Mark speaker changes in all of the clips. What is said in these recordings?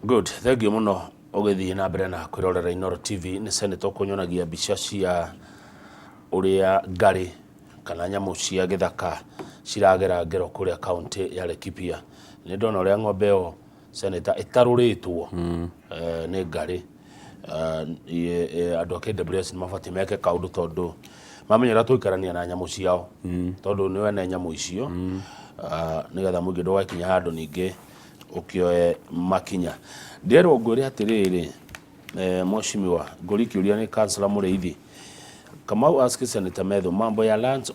Speaker 1: Good, thank you mũno ũgĩthiĩ na mbere na kwĩrorera Inooro TV. Nĩ Senator ũkũnyonagia mbica cia ũrĩa ngarĩ kana nyamũ cia gĩthaka ciragera ngero kũrĩa kaũntĩ ya Laikipia. Nĩ ndona ũrĩa ng'ombe ĩyo, Senator, ĩtarũrĩtwo nĩ ngarĩ. Andũ a KWS nĩ mabatiĩ meke kaũndũ tondũ mamenya ũrĩa tũikarania na nyamũ ciao, tondũ nĩ wene nyamũ icio, nĩgetha mũingĩ ndũgakinye handũ ningĩ ũkĩoe makinya. Nderwo ngwĩre atĩrĩrĩ, Mheshimiwa, ngũri kĩũria nĩ Councillor Mũrĩithi. Kamau ask Senator Methu mambo ya lands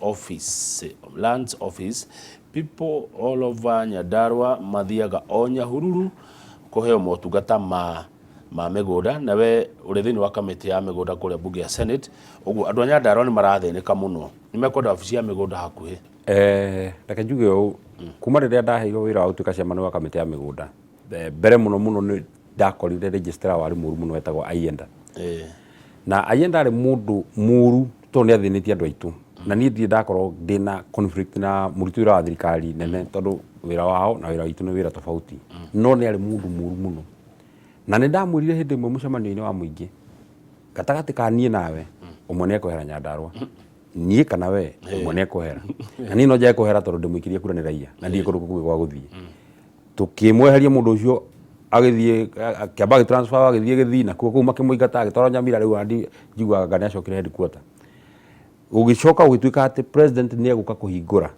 Speaker 1: office, people all over Nyandarua mathiaga o Nyahururu kũheo motungata ma mĩgũnda, na we ũrĩ thĩinĩ wa kamĩtĩ ya mĩgũnda kũrĩa bunge ya Senate. Ũguo andũ a Nyandarua nĩ marathĩnĩka mũno, nĩ mekwenda wabici ya mĩgũnda hakuhĩ.
Speaker 2: Reke njuge ũũ, kuma rĩrĩa ndaheirwo wĩra wa gũtuĩka chairman wa kamĩtĩ ya mĩgũnda, mbere mũno mũno nĩ ndakorire registrar warĩ mũru mũno wetagwo Ayenda. Na Ayenda arĩ mũndũ mũru tondũ nĩ athĩnĩtie andũ aitũ, na niĩ ndirĩ ndakorwo ndĩna conflict na mũruti wĩra wa thirikari nene, tondũ wĩra wao na wĩra witũ nĩ wĩra tofauti, no nĩ arĩ mũndũ mũru mũno. Na nĩ ndamwĩrire hĩndĩ ĩmwe mũcemanio-inĩ wa mũingĩ, gatagatĩ ka niĩ nawe ũmwe nĩ ekwehera Nyandarũa, niĩ kana we, ũmwe nĩ ekwehera, na niĩ no njage kwehera tondũ ndĩmũikĩrie kura nĩ raia na ndirĩ kũndũ kũngĩ gwa gũthiĩ. Tũkĩmweheria mũndũ ũcio, agĩthiĩ akĩamba agĩ transfer, agĩthiĩ gĩthii, nakuo kũu makĩmũingata, agĩtwarwo Nyamira. Rĩu andi njiguaga anga nĩ acokire headquarter. Gũgĩcoka gũgĩtuĩka atĩ president nĩ egũka kũhingũra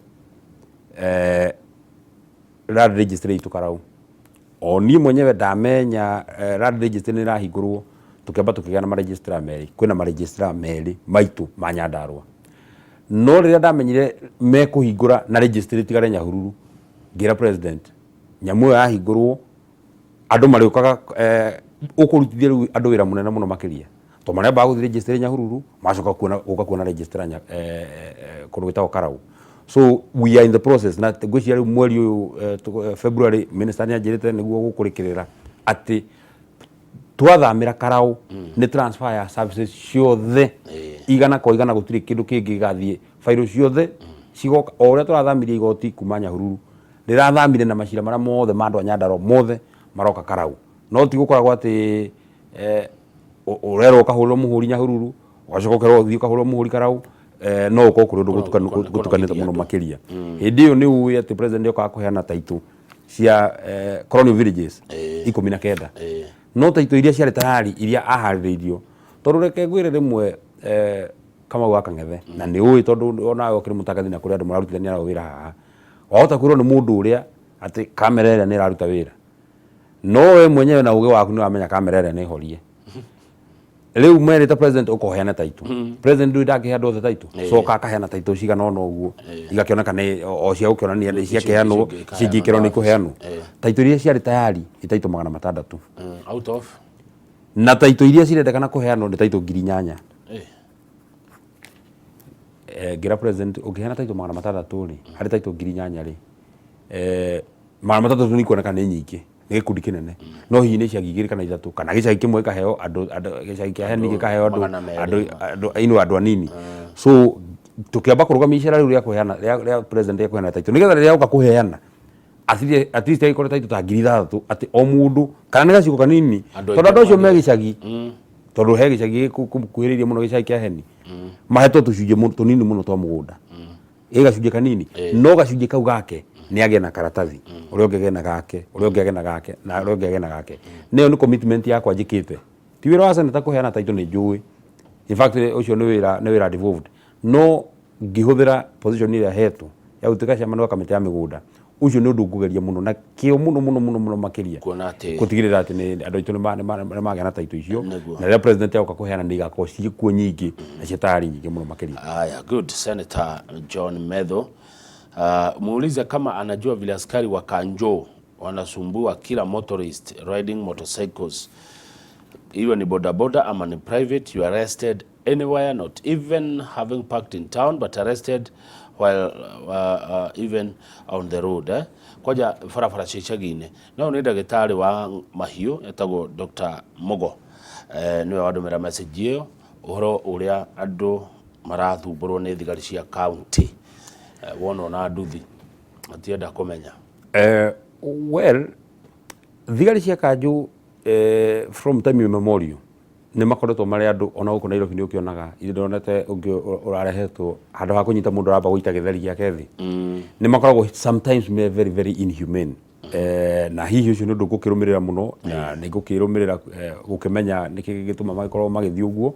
Speaker 2: land registry itũ Karau. O niĩ mwenyewe ndamenya land registry nĩ ĩrahingũrwo, tũkĩamba tũkĩgĩa na maregistrar merĩ. Kwĩna maregistrar merĩ maitũ ma Nyandarũa, no rĩrĩa ndamenyire mekũhingũra na registry tigare Nyahururu, ngĩra president nyamũ ĩyo yahingũrwo andũ marĩũkaga, ũkũrutithia rĩu andũ wĩra mũnene mũno makĩria, tondũ marĩambaga gũthiĩ registry Nyahururu, magacoka kuona gũka kuona registrar kũndũ gwĩtagwo Karau. So we are in the process, na ngwĩciria rĩu mweri ũyũ, February, minister nĩ anjĩrĩte nĩguo gũkũrĩkĩrĩra atĩ twathamĩra Karau nĩ transfer ya services ciothe 100%, gũtirĩ kĩndũ kĩngĩ gĩgathiĩ. Bairũ ciothe cigoka o ũrĩa tũrathamirie igoti kuma Nyahururu, rĩrathamire na macira marĩa mothe ma andũ a Nyandarua mothe maroka Karau. No ti gũkoragwo atĩ ũrerwo ũkahũrĩrwo mũhũri Nyahururu, ũgacoka ũkerwo ũthiĩ ũkahũrĩrwo mũhũri Karau, no ũkorwo kũrĩ ũndũ gũtukanĩte mũno makĩria. Hĩndĩ ĩyo nĩ ũĩ atĩ president okaga kũheana title cia colonial villages 19, no title iria ciarĩ tayari, iria aharĩrĩirio, tondũ reke ngwĩre rĩmwe, Kamau wa Kang'ethe, na nĩ ũĩ tondũ onawe ũkĩrĩ mũtangathi na kũrĩ andũ mararutithania nao wĩra haha, wahota kwĩrwo nĩ mũndũ ũrĩa atĩ kamera ĩrĩa nĩ ĩraruta wĩra, no we mwenyewe na ũgĩ waku nĩ wamenya kamera ĩrĩa nĩ horie. Rĩu merĩte president ũkoheana title, president ndũĩ ndangĩhe andũ othe title, coka akaheana title cigana ũna ũguo, igakĩoneka nĩ o cia gũkĩonania nĩ ciakĩheanwo.
Speaker 1: Icio ingĩ.
Speaker 2: Icio ingĩ ikĩrwo nĩ ikũheanwo. Title iria ciarĩ tayari nĩ title 600.
Speaker 1: Out of?
Speaker 2: Na title iria cirendekana kũheanwo nĩ title 8000. Ngĩra president ũngĩheana title 600 rĩ, harĩ title 8000 rĩ, 600 nĩ ikuoneka nĩ nyingĩ, nĩ gĩkundi kĩnene, no hihi nĩ icagi igĩrĩ kana ithatũ kana gĩcagi kĩmwe gĩkaheo andũ, gĩcagi kĩa Heni gĩkaheo andũ
Speaker 1: 200.
Speaker 2: andũ anini. So tũkĩamba kũrũgamia icera rĩu rĩa kũheana rĩa president rĩa kũheana title, nĩgetha rĩrĩa oka kũheana at least agĩkorwo title ta 6000, atĩ o mũndũ kana nĩ gacigo kanini.
Speaker 1: Andũ
Speaker 2: tondũ
Speaker 1: aingĩ
Speaker 2: andũ acio me
Speaker 1: magĩe.
Speaker 2: gĩcagi, tondũ he gĩcagi gĩkuhĩrĩirie mũno gĩcagi kĩa Heni, mahetwo tũcunjĩ tũnini mũno twa mũgũnda, ĩ gacunjĩ kanini, no gacunjĩ kau gake nĩ agĩe na karatathi, ũrĩa ũngĩ agĩe na gake, ũrĩa ũngĩ agĩe na gake, na ũrĩa ũngĩ agĩe na gake. Nĩyo nĩ commitment yakwa njĩkĩte. Ti wĩra wa senator kũheana title, nĩ njũĩ, in fact ũcio nĩ wĩra devolved, no ngĩhũthĩra position ĩrĩa hetwo ya gũtuĩka chairman wa kamĩtĩ ya mĩgũnda, ũcio nĩ ũndũ ngũgeria mũno na kĩo mũno mũno mũno mũno makĩria
Speaker 1: kuona atĩ
Speaker 2: gũtigĩrĩra atĩ nĩ andũ aitũ nĩ magĩa na title icio. Na rĩrĩa president agoka kũheana, nĩ igakorwo ciĩkuo nyingĩ na ciĩ tayari nyingĩ mũno makĩria.
Speaker 1: Aya, good. Senator John Methu, muulize kama anajua vile askari wa Kanjo wanasumbua kila motorist riding motorcycles, iwe ni bodaboda ama ni private. You arrested anywhere, not even having parked in town, but arrested while even on the road, eh? Kwanja barabara cia icagi-inĩ. No nĩ ndagĩtarĩ wa mahiũ etagwo Dr. Mugo, nĩwe wandũmĩra message ĩyo, ũhoro ũrĩa andũ marathumbũrwo nĩ thigari cia county, wona ona nduthi matienda kũmenya.
Speaker 2: Well, thigari cia kanjũ From time immemorial nĩ makoretwo marĩ andũ, ona gũkũ Nairobi nĩ ũkĩonaga ithe ndonete ũngĩ ũrarehetwo handũ ha kũnyita mũndũ aramba gũita gĩtheri gĩake thĩ. Nĩ makoragwo sometimes me very very inhumane. Na hihi ũcio nĩ ũndũ ngũkĩrũmĩrĩra mũno, na nĩ ngũkĩrũmĩrĩra gũkĩmenya nĩkĩ gĩgĩtũma magĩkorwo magĩthiĩ ũguo.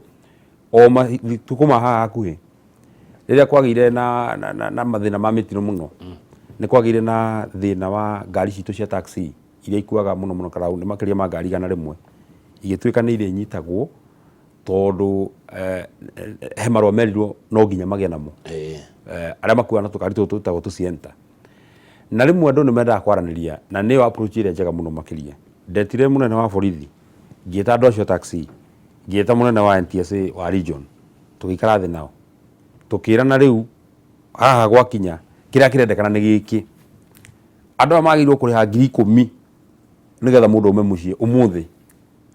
Speaker 2: O matukũ ma haha hakuhĩ, rĩrĩa kwagĩire na mathĩna ma mĩtino mũno, nĩ kwagĩire na thĩna wa ngari citũ cia taxi iria ikuaga mũno mũno karau nĩ makĩria ma ngari 100, igĩtuĩka nĩ irĩnyitagwo tondũ he marũa merirwo no nginya magĩe namo. Arĩa makuaga na tũkari tũtũ twĩtagwo tũ Sienta. Na rĩmwe andũ nĩ mendaga kwaranĩria, na nĩyo approach ĩrĩa njega mũno makĩria. Ndetire mũnene wa borithi, ngĩta andũ acio a taxi, ngĩta mũnene wa NTSA wa region, tũgĩikara thĩ nao, tũkĩrana rĩu haha gwakinya kĩrĩa kĩrendekana nĩ gĩkĩ. Andũ aya magĩrĩirwo kũrĩha 10,000 nĩgetha mũndũ aume mũciĩ ũmũthĩ,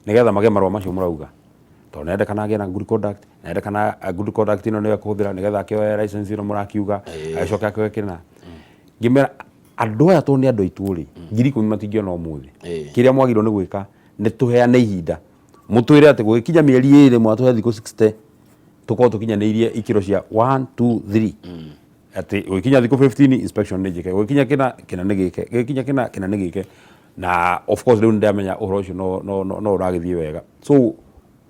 Speaker 2: nĩgetha magĩe marũa macio mũrauga, tondũ nĩrendekana agĩe na good conduct, nĩrendekana good conduct ĩno nĩyo ekũhũthĩra nĩgetha akĩoe license ĩno mũrakiuga, agĩcoke akĩoe kĩna. Ngĩmera andũ aya tondũ nĩ andũ aitũ rĩ, 10,000 matingĩona ũmũthĩ. Kĩrĩa mwagĩrĩirwo nĩ gwĩka nĩ tũheane ihinda, mũtwĩre atĩ gũgĩkinya mĩeri 2 mwatũhe thikũ 60 tũkorwo tũkinyanĩirie ikĩro cia 1 2 3, atĩ gũgĩkinya thikũ 15 inspection nĩ njĩke, gũgĩkinya kĩna kĩna nĩ gĩke, gũgĩkinya kĩna kĩna nĩ gĩke. Na of course rĩu nĩndamenya ũhoro ũcio no ũragĩthiĩ wega. So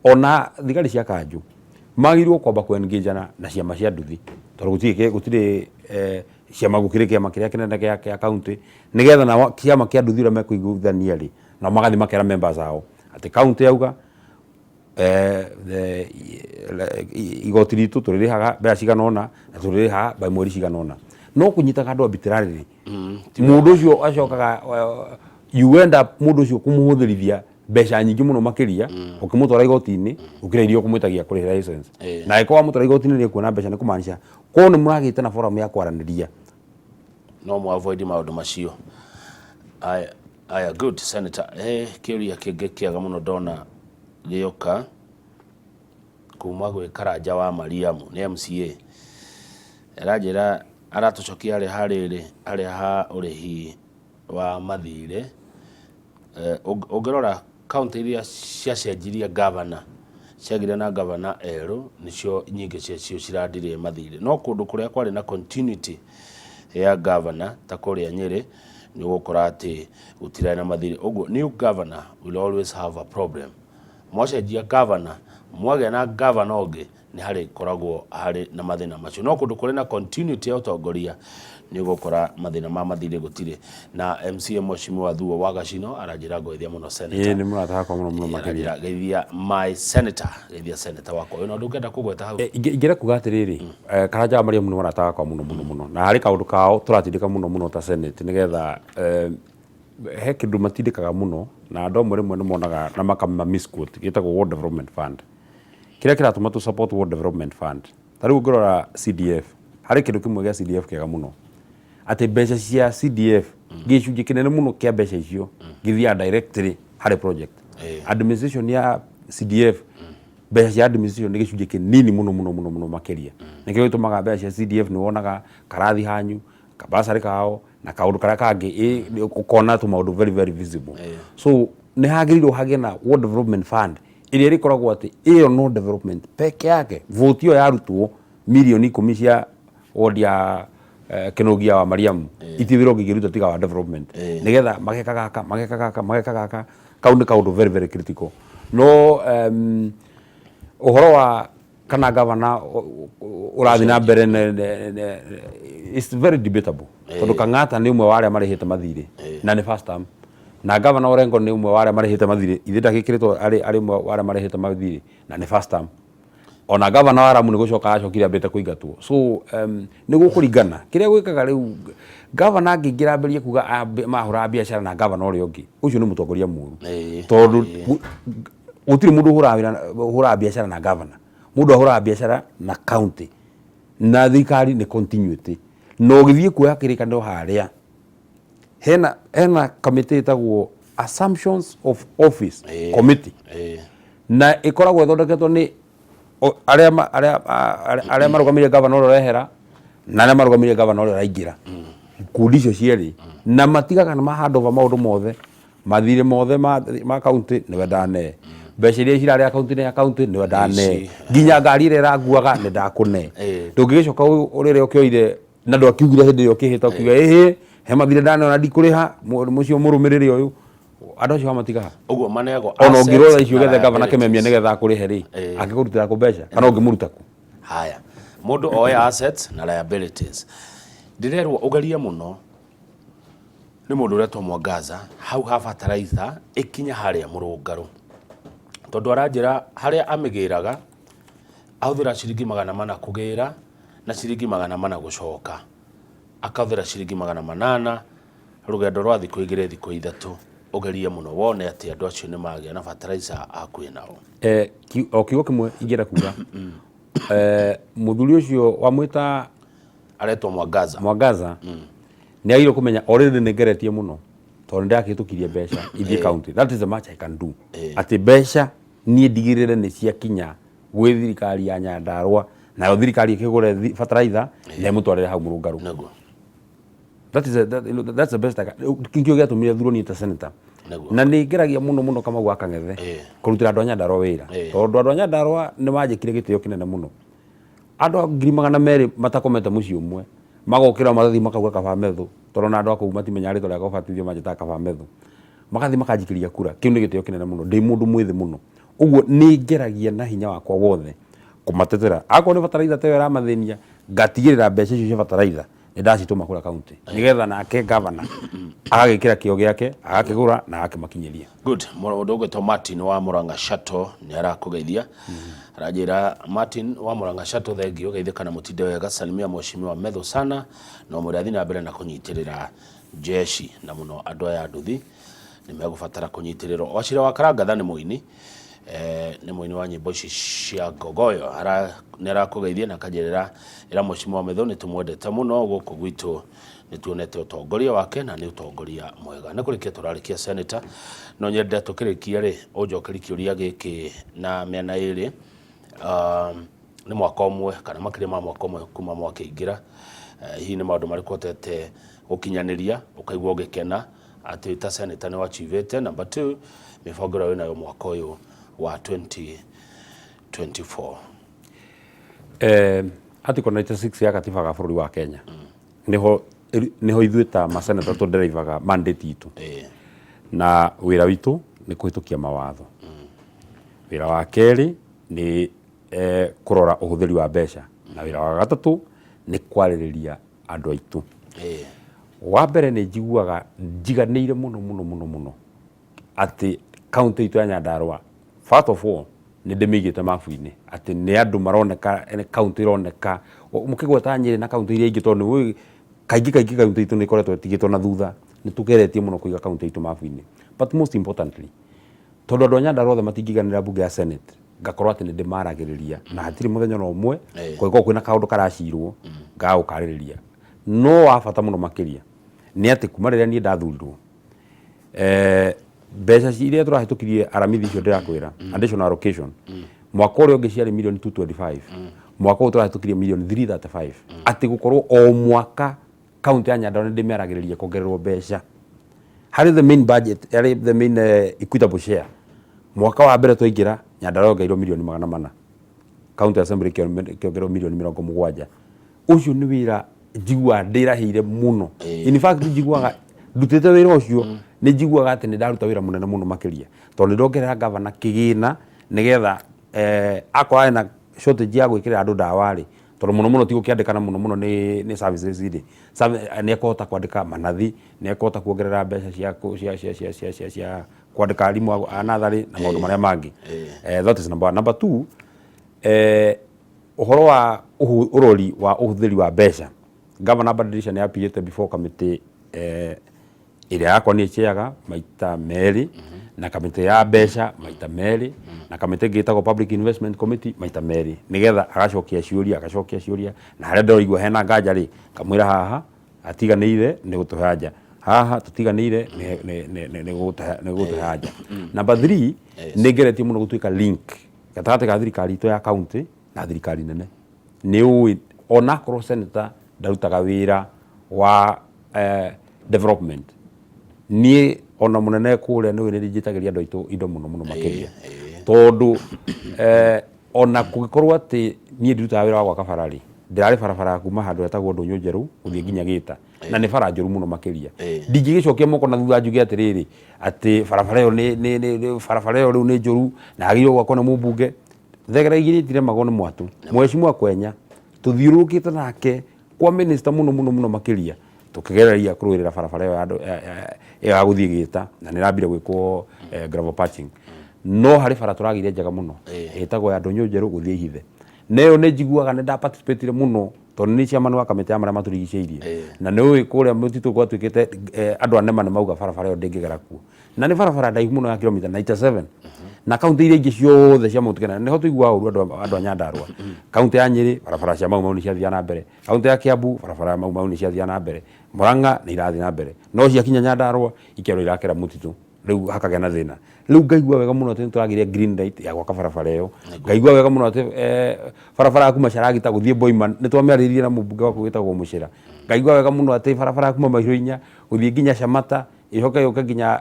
Speaker 2: ona thigari cia kanjũ magĩrĩirwo kwamba kũ engage na ciama cia nduthi, tondũ gũtirĩ ciama, gũkĩrĩ kĩama kĩrĩa kĩnene kĩa county, nĩgetha nao kĩama kĩa nduthi ũrĩa mekũiguithania rĩ, nao magathiĩ makera members ao atĩ county yauga igoti ritũ tũrĩrĩhaga mbeca cigana ũna na tũrĩrĩhaga by mweri cigana ũna. No kũnyitaga andũ arbitrarily, mũndũ ũcio acokaga you end up mũndũ ũcio kũmũhũthĩrithia mbeca nyingĩ mũno makĩria ũkĩmũtwara igoti-inĩ gũkĩra iria ũkũmwĩtagia kũrĩhĩra license. Na angĩkorwo wamũtwara igoti-inĩ nĩ ekuona mbeca, nĩ kũmaanisha korwo nĩ mũragĩte na forum ya kwaranĩria,
Speaker 1: no mu avoid maũndũ macio. Aya, aya, good, Senator. Kĩũria kĩngĩ kĩega mũno ndona gĩoka kuma gwĩ Karanja wa Mariamu, nĩ MCA, aranjĩra aratũcokia harĩa harĩrĩ harĩa ha ũrĩhi wa mathirĩ. Ũngĩrora kaunti iria ciacenjirie gavana, ciagire na gavana erũ, nĩcio nyingĩ ciacio cirandirĩ mathirĩ, no kũndũ kũrĩa kwarĩ na continuity ya gavana ta kũrĩa Nyĩrĩ, nĩ ũgũkora atĩ gũtirarĩ na mathirĩ. Ũguo new governor will always have a problem. Mwacenjia gavana, mwagĩa na gavana ũngĩ, nĩ harĩkoragwo harĩ na mathĩna macio, no kũndũ kũrĩ na continuity ya ũtongoria nĩ ũgũkora mathĩna ma mathirĩ gũtirĩ. Na MCA Mheshimiwa Thuo wa Gacino aranjĩra ngoithia mũno senator.
Speaker 2: Ĩĩ, nĩ mũrata wakwa mũno mũno makĩria.
Speaker 1: Aranjĩra geithia my senator, geithia senator wakwa. Wĩna ũndũ ũngĩenda kũgweta hau?
Speaker 2: Ingĩenda kuga atĩrĩrĩ, Karanja wa Mariamu nĩ mũrata wakwa mũno mũno mũno, na harĩ kaũndũ kao tũratindĩka mũno mũno ta Senate, nĩgetha he kĩndũ matindĩkaga mũno na andũ amwe rĩmwe nĩ monaga na makama misquote, gĩtagwo World Development Fund. Kĩrĩa kĩratũma tũ support World Development Fund, ta rĩu ũngĩrora CDF, harĩ kĩndũ kĩmwe gĩa CDF kĩega mũno, atĩ mbeca cia CDF, gĩcunjĩ kĩnene mũno kĩa mbeca icio gĩthiaga directly harĩ project. Administration ya CDF, mbeca cia administration nĩ gĩcunjĩ kĩnini mũno mũno mũno mũno makĩria. Nĩkĩo gĩtũmaga mbeca cia CDF nĩ wonaga karathi hanyu kabasarĩ kao na kaũndũ karĩa kangĩ, ũkona tũmaũndũ very very visible. So nĩ hagĩrĩirwo hagĩe na World Development Fund ĩrĩa ĩrĩkoragwo atĩ ĩyo no development peke yake. Vote ĩyo yarutwo 10 milioni cia ward ya Kĩnũgia wa Mariamu, itirĩ wĩra ũngĩ ingĩruta tiga wa development, nĩgetha mageka gaka, mageka gaka, mageka gaka. Kau nĩ kaũndũ very very critical. No ũhoro wa kana gavana ũrathiĩ na mbere it's very debatable, tondũ Kang'ata nĩ ũmwe wa arĩa marĩhĩte mathirĩ na nĩ first term, na gavana Orengo nĩ ũmwe wa arĩa marĩhĩte mathirĩ, ithe ndagĩkĩrĩtwo arĩ ũmwe wa arĩa marĩhĩte mathirĩ na nĩ first term. Ona gavana wa Lamu nĩ gũcoka acokire ambĩte kũingatwo. So nĩ gũkũringana kĩrĩa gwĩkaga. Rĩu gavana angĩingĩra ambĩrĩrie kuga mahũraga biacara na gavana ũrĩa ũngĩ, ũcio nĩ mũtongoria mũru, tondũ gũtirĩ mũndũ ũhũraga wĩra ũhũraga biacara na gavana. Mũndũ ahũraga biacara na county na thirikari nĩ continuity. Na ũgĩthiĩ kuoya kĩrĩkanĩro harĩa hena kamĩtĩ ĩtagwo Assumptions of Office Committee, na ĩkoragwo ĩthondeketwo nĩ arĩa marũgamĩrĩire gavana ũrĩa ũrehera na arĩa marũgamĩrĩire gavana ũrĩa ũraingĩra, ikundi icio cierĩ, na matigaga nĩ ma hand over maũndũ mothe. Mathirĩ mothe ma kaunti nĩwe ndane, mbeca iria cirarĩ akaunti-inĩ ya kaunti nĩwe ndane,
Speaker 1: Ici.
Speaker 2: Nginya ngari ĩrĩa ĩranguaga nĩ ndakũne. Ndũngĩgĩcoka rĩrĩa ũkĩoire na ndwakiugire hĩndĩ ĩyo ũkĩhĩta ũkiuga ĩhĩ he mathirĩ ndane ona ndikũrĩha mũcio mũrũmĩrĩre ũyũ andũ acio wamatiga ha?
Speaker 1: Ũguo maneagwo
Speaker 2: Ona
Speaker 1: assets
Speaker 2: ũngĩrora icio
Speaker 1: na
Speaker 2: ũgethe gavana kĩmemia
Speaker 1: liabilities.
Speaker 2: nĩgetha akũrĩhe rĩ, angĩkũrutĩra kũ mbeca kana ũngĩmũruta kũ?
Speaker 1: Haya, mũndũ oe assets na liabilities. Ndĩrerwo ũgerie mũno nĩ mũndũ ũretwo Mwangaza hau ha bataraitha ĩkinya harĩa mũrũngarũ, tondũ aranjĩra harĩa amĩgĩraga ahũthĩra ciringi 400 kũgĩra na ciringi 400 gũcoka, akahũthĩra ciringi 800 rũgendo rwa thikũ 2 thikũ 3. Ũgerie mũno wone atĩ andũ acio nĩ magĩa na bataraitha hakuhĩ nao.
Speaker 2: O kiugo kĩmwe ingĩenda kuga, mũthuri ũcio wamwĩta
Speaker 1: aretwo Mwangaza.
Speaker 2: Mwangaza nĩ agĩrĩirwo kũmenya already nĩ ngeretie mũno tondũ nĩ ndakĩhĩtũkirie mbeca ithiĩ county. That is the much I can do, atĩ mbeca niĩ ndigĩrĩre nĩ ciakinya gwĩ thirikari ya Nyandarua, nayo thirikari ĩkĩgũre bataraitha na ĩmũtwarĩre hau mũrũngarũ. That is a, that, you know, that's the best I can. Kĩo gĩatũmire thurwo niĩ ta senator. Na nĩ ngeragia mũno mũno Kamau wa Kang'ethe kũrutĩra andũ a Nyandarua wĩra, tondũ andũ a Nyandarua nĩ manjĩkire gĩtĩo kĩnene mũno. Andũ a 200,000 matakomete mũciĩ ũmwe magokĩra magathiĩ makauga kaba methu, tondũ ona andũ a kũu matimenyaga rĩtwa rĩakwa ũbatithio manjĩtaga kaba methu, magathiĩ makanjikĩria kura. Kĩu nĩ gĩtĩo kĩnene mũno ndĩ mũndũ mwĩthĩ mũno. Ũguo nĩ ngeragia na hinya wakwa wothe kũmatetera. Akorwo nĩ bataraitha ta ĩyo ĩramathĩnia, ngatigĩrĩra mbeca icio cia bataraitha nĩ ndacitũma kũrĩa kaunti, nĩgetha nake gavana agagĩkĩra kĩo gĩake, agakĩgũra na agakĩmakinyĩria.
Speaker 1: Good. Mũndũ ũgwĩtwo Martin wa Murang'a Shuttle nĩ arakũgeithia. Aranjĩra Martin wa Murang'a Shuttle, thengiũ geithĩka na mũtinde wega. Salimia mheshimiwa Methu sana na ũmwĩre athiĩ na mbere na kũnyitĩrĩra jeshi na mũno andũ aya a nduthi nĩ megũbatara kũnyitĩrĩrwo. Wachira wa Karangatha nĩ mũini, nĩ mũini wa nyĩmbo ici cia ngogoyo. Nĩ arakũgeithia na akanjĩrĩra ĩra mheshimiwa Methu nĩ tũmwendete mũno gũkũ gwitũ, nĩ tuonete ũtongoria wake na nĩ ũtongoria mwega. Nĩ kũrĩkia tũrarĩkia senator, no nyende tũkĩrĩkia rĩ ũnjokerie kĩũria gĩkĩ na mĩena ĩrĩ. Nĩ mwaka ũmwe kana makĩria ma mwaka ũmwe kuma mwakĩingĩra, hihi nĩ maũndũ marĩkũ ũhotete gũkinyanĩria ũkaigua ũgĩkena atĩ ta senator nĩ wachivĩte? Number 2, mĩbango ĩrĩa wĩnayo mwaka ũyũ wa 2024.
Speaker 2: Article 96 ya katiba ga bũrũri wa Kenya niho niho ithuĩ ta maseneta tũderaivaga mandate itũ, na wĩra witũ nĩ kũhĩtũkia mawatho. Wĩra wa kerĩ nĩ kũrora ũhũthĩri wa mbeca, na wĩra wa gatatũ nĩ kwarĩrĩria andũ aitũ. Wa mbere nĩ njiguaga njiganĩire mũno mũno mũno mũno atĩ kaunti itũ ya Nyandarua, first of all, nĩ ndĩmĩigĩte mabu-inĩ atĩ nĩ andũ maroneka, nĩ kaunti ĩroneka mũkĩgweta Nyĩrĩ na kaunti iria ingĩ, tondũ nĩ ũĩ kaingĩ kaingĩ kaunti itũ nĩ ĩkoretwo ĩtigĩtwo na thutha. Nĩ tũgeretie mũno kũiga kaunti itũ mabu-inĩ, but most importantly, tondũ andũ a Nyandarua othe matingĩiganĩra mbunge ya Senate, ngakorwo atĩ nĩ ndĩmaragĩrĩria na hatirĩ mũthenya ona ũmwe kũngĩkorwo kwĩna kaũndũ karacirwo ngaga gũkarĩrĩria. No wa bata mũno makĩria nĩ atĩ kuma rĩrĩa niĩ ndathurirwo, mbeca iria tũrahĩtũkirie aramithi icio ndĩrakwĩra, additional allocation, mwaka ũrĩa ũngĩ ciarĩ mirioni 225, mwaka ũyũ tũrahĩtũkirie mirioni 335, atĩ gũkorwo o mwaka kaunti ya Nyandarua nĩ ndĩmĩaragĩrĩria kuongererwo mbeca harĩ the main budget, harĩ the main equitable share. Mwaka wa mbere twaingĩra, Nyandarua yongereirwo mirioni 400, county assembly ĩkĩongererwo mirioni 70. Ũcio nĩ wĩra njiguaga ndĩrahĩire mũno. In fact, njiguaga ndutĩte wĩra ũcio nĩ njiguaga atĩ nĩ ndaruta wĩra mũnene mũno makĩria, tondũ nĩ ndongerera gavana kĩgĩna nĩgetha akorwo ena shortage ya gwĩkĩrĩra andũ ndawa rĩ, tondũ mũno mũno ti gũkĩandĩkana mũno mũno nĩ services rĩ, nĩ ekũhota kwandĩka manathi, nĩ ekũhota kuongerera mbeca cia kwandĩka arimũ a natharĩ na maũndũ marĩa mangĩ. That is number one. Number two, ũhoro wa ũrori wa ũhũthĩri wa mbeca, Governor Badilisha nĩ appearĩte before committee ĩrĩa yakwa niĩ chairaga maita merĩ, na kamĩtĩ ya mbeca maita merĩ, na kamĩtĩ ĩngĩ ĩtagwo Public Investment Committee maita merĩ, nĩgetha agacokia ciũria, agacokia ciũria, na harĩa ndĩraigua hena nganja rĩ, ngamwĩra haha atiganĩire nĩ gũtũhe anja, haha tũtiganĩire nĩ gũtũhe anja. Number 3, nĩ ngeretie mũno gũtuĩka link gatagatĩ ga thirikari itũ ya county na thirikari nene. Nĩ ũĩ onakorwo senator ndarutaga wĩra wa development, niĩ Ona mũnene kũrĩa nĩ nĩ njĩtagĩria andũ aitũ indo mũno mũno makĩria, tondũ ona kũngĩkorwo atĩ niĩ ndirutaga wĩra wa gwaka bara rĩ, ndĩrarĩ barabara ya kuma handũ hetagwo Ndũnyũ Njerũ gũthiĩ nginya Gĩta, na nĩ bara njũru mũno makĩria. Ndingĩgĩcokia moko na thutha njuge atĩrĩrĩ, atĩ barabara ĩyo nĩ barabara ĩyo rĩu nĩ njũru na yagĩrĩirwo gwakwo nĩ mũmbunge. Thegera igĩrĩ itiremagwo nĩ mwatũ. Mheshimiwa Kwenya tũthiũrũrũkĩte nake kwa minister mũno mũno mũno makĩria, tũkĩgereria kũrũĩrĩra barabara ĩyo ya ĩyo ya gũthiĩ Gĩta, na nĩ ĩrambire gwĩkwo gravel patching. No harĩ bara tũragĩire njega mũno ĩtagwo ya Ndũnyũ Njerũ gũthiĩ Ihithe, na ĩyo nĩ njiguaga nĩ nda participate mũno, tondũ nĩ chairman wa kamĩtĩ ya marĩa matũrigicĩirie, na nĩ ũĩ kũrĩa mũtitũ gwatuĩkĩte andũ a NEMA nĩ mauga barabara ĩyo ndĩngĩgera kuo, na nĩ barabara ndaihu mũno ya kilomita 97, na kaunti iria ingĩ ciothe cia Mount Kenya nĩho tũiguaga ũru andũ a Nyandarua. Kaunti ya Nyĩrĩ barabara cia Mau Mau nĩ ciathiaga na mbere, kaunti ya Kiambu barabara ya Mau Mau nĩ ciathiaga na mbere, Murang'a nĩ irathiĩ na mbere, no ciakinya Nyandarua ikerwo irakĩra mũtitũ, rĩu hakagĩa na thĩna. Rĩu ngaigua wega mũno atĩ nĩ tũragĩire green light ya gwaka barabara ĩyo. Ngaigua wega mũno atĩ barabara ya kuma Caragita gũthiĩ Boima nĩ twamĩarĩrĩirie na mũmbunge waku wĩtagwo Mũcĩra. Ngaigua wega mũno atĩ barabara ya kuma Mahiũ Inya gũthiĩ nginya Camata, ĩcoke yũke nginya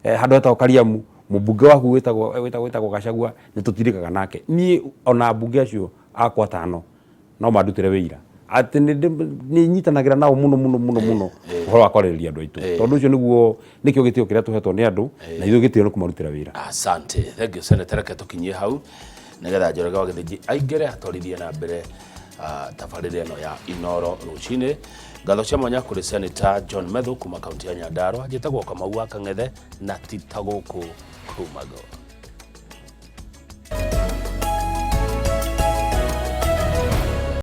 Speaker 2: handũ hetagwo Kariamu, mũmbunge waku wĩtagwo Gachagua nĩ tũtirĩkaga nake. Niĩ ona ambunge acio akwa atano no mandutĩre wĩira atĩ nĩ nyitanagĩra nao mũno mũno mũno mũno ũhoro wa kwarĩrĩria andũ aitũ, tondũ ũcio nĩguo nĩkĩo gĩtĩo kĩrĩa tũhetwo nĩ andũ, na ithuĩ gĩtĩo nĩ kũmarutĩra wĩra.
Speaker 1: Asante, thank you, Senator. Reke tũkinyie hau nĩgetha Njoroge wa Gĩthĩnji aingĩre atwarithie na mbere tabarĩra ĩno ya Inoro Rũcinĩ. Ngatho cia mwanya kũrĩ Senator John Methu kuma kaunti ya Nyandarua. Njĩtagwo Kamau wa Kang'ethe, na ti ta gũkũ kumagwo.